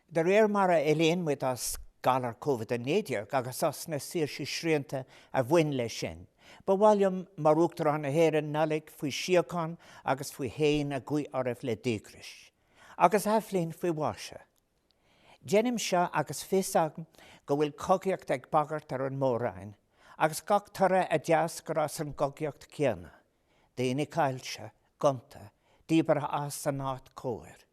De réir mar a éalaíonn muid as galar Covid-19 agus as na saoirsí srianta a bhain leis sin, ba mhaith liom mar Uachtarán na hÉireann Nollaig faoi shíocháin agus faoi shéan a ghuí oraibh le díograis, agus athbhliain faoi mhaise. Deinim seo agus fios agam go bhfuil cogaíocht ag bagairt ar an mór-roinn, agus gach toradh a d'eascair as an gcogaíocht chéanna, daoine caillte, gonta, díbeartha as a n-áit chóir.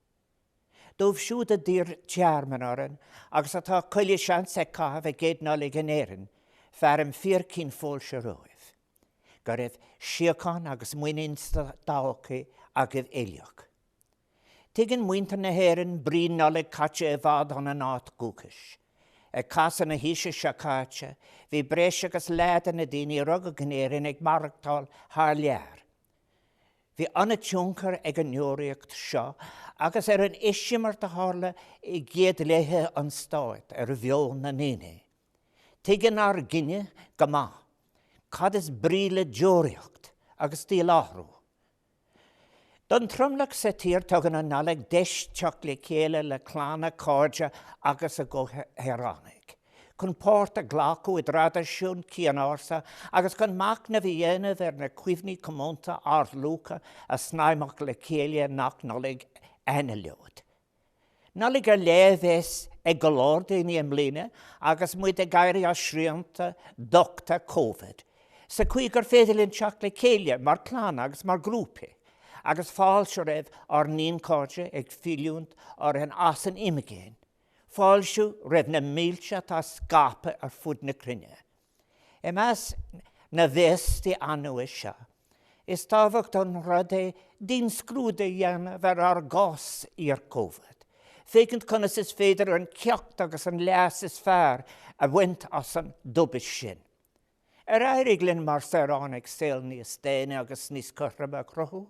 Dóibh siúd a d'iarr tearmann orainn agus atá chuile sheans ag caitheamh a gcéad Nollaig in Éirinn, fearaim fíor-chinn fáilte romhaibh. Go raibh síocháin agus muinín sa todhchaí agaibh uilig. Tuigeann muintir na hÉireann brí Nollaig caite i bhfad óna n-áit dhúchais. Ag casadh na haoise seo caite, bhí breis agus leath de na daoine a rugadh in Éirinn ag maireachtáil thar lear. Bhí an-tionchar ag an ndeoraíocht seo agus ar an eisimirt a tharla i gcéad laethe an stáit ar mheon na ndaoine. Tuigeann ár gcine go maith cad is brí le deoraíocht agus díláithriú. Don tromlach sa tír tugann an Nollaig deis teacht le chéile le clanna, cairde agus a gcomhshaoránaigh. chun páirt a ghlacadh i dtraidisiún cianársa agus chun machnamh a dhéanamh ar na cuimhní comónta ardluacha a snaidhmeadh le chéile nach Nollaig anallód. Nollaig ar leith a bheas ag go leor daoine i mbliana agus muid ag éirí as srianta dochta Covid, sa chaoi gur féidir linn teacht le chéile mar chlanna agus mar ghrúpaí, agus fáilte roimh ár ndaonchairde ag filleadh orainn as an imigéin. Fáilte roimh na mílte atá scaipthe ar fud na cruinne. I measc na bhféastaí annua seo, is tábhachtach an rud é dianscrúdú a dhéanamh ar ár gcás iar-Covid, féachaint conas is féidir an ceacht agus an leas is fearr a bhaint as an dtubaist sin. Ar éirigh linn mar saoránaigh saol níos daonna agus níos cothroime a chruthú?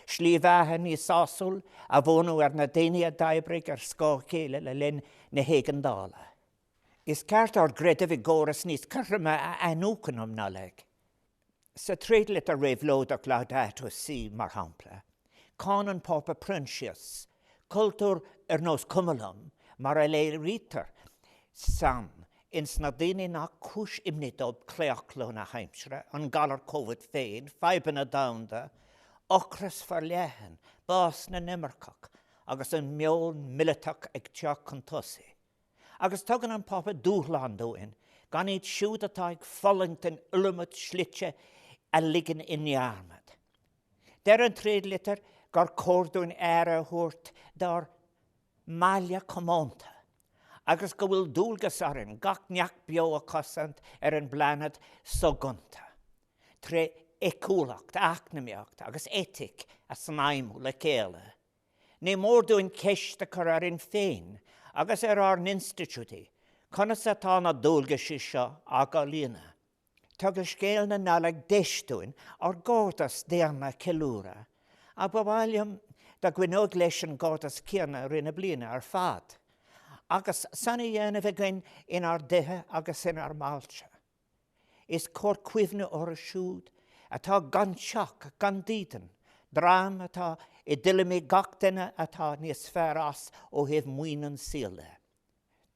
Slí bheatha níos sásúla a bhunú ar na daoine a d'oibrigh ar scáth a chéile le linn na héigeandála? Is ceart ár gcreideamh i gcóras níos cothroime a athnuachan um Nollaig. Sa tréadlitir réabhlóideach Laudato Si, mar shampla, cáineann Pápa Proinsias cultúr ar nós cuma liom, mar a léirítear san ins na daoine nach cúis imní dóibh claochlú na haimsire, an galar Covid féin, fadhbanna domhanda, ocras forleathan, bás na n-imirceach agus an meon mileatach ag teacht chun tosaigh. Agus tugann an Pápa dúshlán dúinn gan iad siúd atá ag fulaingt an iliomad slite a ligean i ndearmad. Deir an tréadlitir gur cóir dúinn aire a thabhairt dár mbaile comónta agus go bhfuil dualgas orainn gach neach beo a chosaint ar an bplainéad soghonta, tré éagsúlacht, eacnamaíocht agus eitic a shnaidhmiú le chéile. Ní mór dúinn ceist a chur orainn féin agus ar ár n-institiúidí, conas atá na dualgaisí seo á gcomhlíonadh? Tugann scéal na Nollag deis dúinn ár gcairdeas daonna a cheiliúradh, ach ba mhaith liom dá gcoinneodh leis an gcairdeas céanna i rith na bliana ar fad, agus san á dhéanamh againn inár dtithe agus inár mbailte. Is cóir cuimhneamh orthu siúd atá gan teach, gan dídean, dream atá i dtuilleamaí gach duine atá níos fearr as ó thaobh maoin an tsaoil de.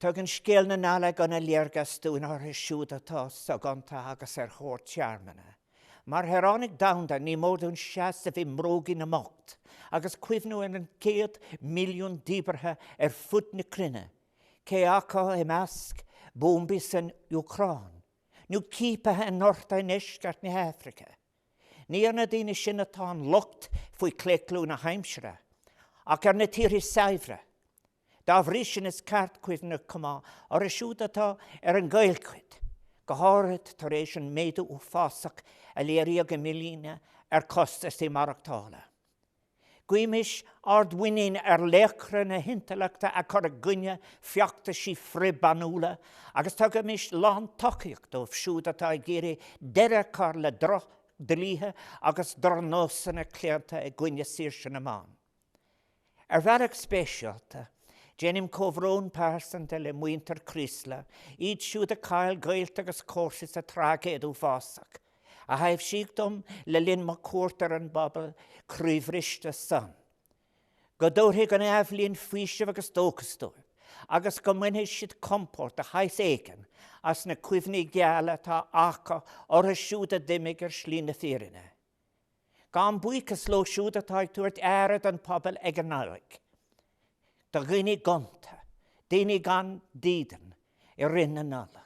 Tugann scéal na Nollag ana léargas dúinn orthu siúd atá soghonta agus ar thóir tearmainne. Mar shaoránaigh domhanda ní mór dúinn seasamh i mbrógaí na mbocht agus cuimhniú ar an 100 milliún díbeartha ar fud na cruinne cé acu i measc buambaí san Úcráin nó ciapaithe i ngorta i ndeisceart na hAfraice. Ní ar na daoine sin atá an locht faoi chlaochlú na haimsire, ach ar na tíortha saibhre. Dá bhrí sin is ceart cuimhneamh chomh maith orthu siúd atá ar an gcaolchuid, go háirid tar éis an méadú uafásach a léiríodh i mbliana ar chostaisí maireachtála. Guímis ár muinín ar laochra na hintleachta a chur i gcoinne feachtaisí frith-banúla agus tugaimis lántacaíocht dóibh siúd atá ag iarraidh deireadh a chur le drochdhlíthe agus drochnósanna claonta i gcoinne saoirse na mban. Ar bhealach speisialta, déanaim comhbhrón pearsanta le muintir Chraoslaigh, iad siúd a chaill gaolta agus comharsa sa traigéid uafásach. a thaibhsíodh dom le linn mo chuairt ar an bpobal croíbhriste san. Go dtabharfaidh an athbhliain faoiseamh agus dóchas dóibh, agus go mbainfidh siad compord de shaghas éigin as na cuimhní geala atá acu orthu siúd a d'imigh ar shlí na fírinne. Gabhaim buíochas leo siúd atá ag tabhairt aire don phobal ag an Nollaig, do dhaoine gonta, daoine gan dídean i rith na Nollag.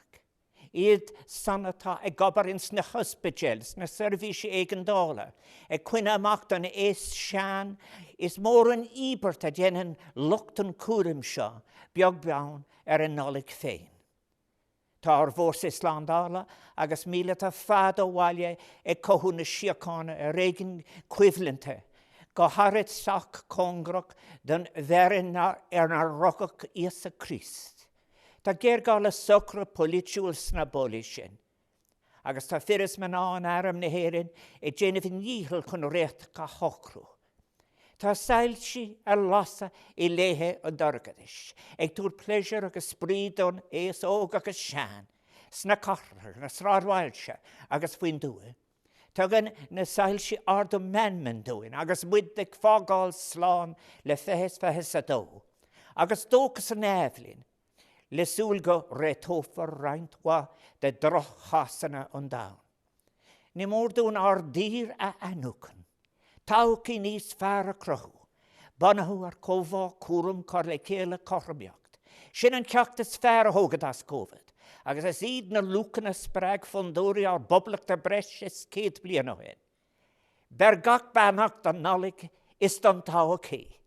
Iad san atá ag obair ins na hospidéil, sna seirbhísí éigeandála, ag coinne amach don aos sean, is mór an íobairt a dhéanann lucht an chúraim seo, beag beann ar an Nollaig féin. Tá ár bhfórsaí slándála agus míleata fad ó bhaile ag cothú na síochána i réigiún coimhlinte, go háirid sách cóngarach don bhfearann inar rugadh Íosa Críost. Tá géarghá le socrú polaitiúil sna bólaí sin, agus tá fir is mná in Arm na hÉireann ag déanamh a ndícheall chun réiteach a shocrú. Tá soilsí ar lasadh i léithe an dorchadais, ag tabhairt pléisiúr agus spraoi don aos óg agus sean, sna cathracha, sna sráidbhailte agus faoin dtuath. Tugann na soilsí ardú meanman dúinn agus muid ag fágáil slán le 2022, agus dóchas san athbhliain, le súil go réiteofar roinnt mhaith de dhroch-chásanna an domhain. Ní mór dúinn ár dtír a athnuachan, todhchaí níos fearr a chruthú, bunaithe ar chomhbhá, cúram, cur le chéile, cothromaíocht. Sin an ceacht is fearr a thógfad as Covid, agus is iad na luachanna a spreag fondúirí ár bPoblachta breis is 100 bliain ó shin. Beir gach beannacht don Nollaig is don todhchaí.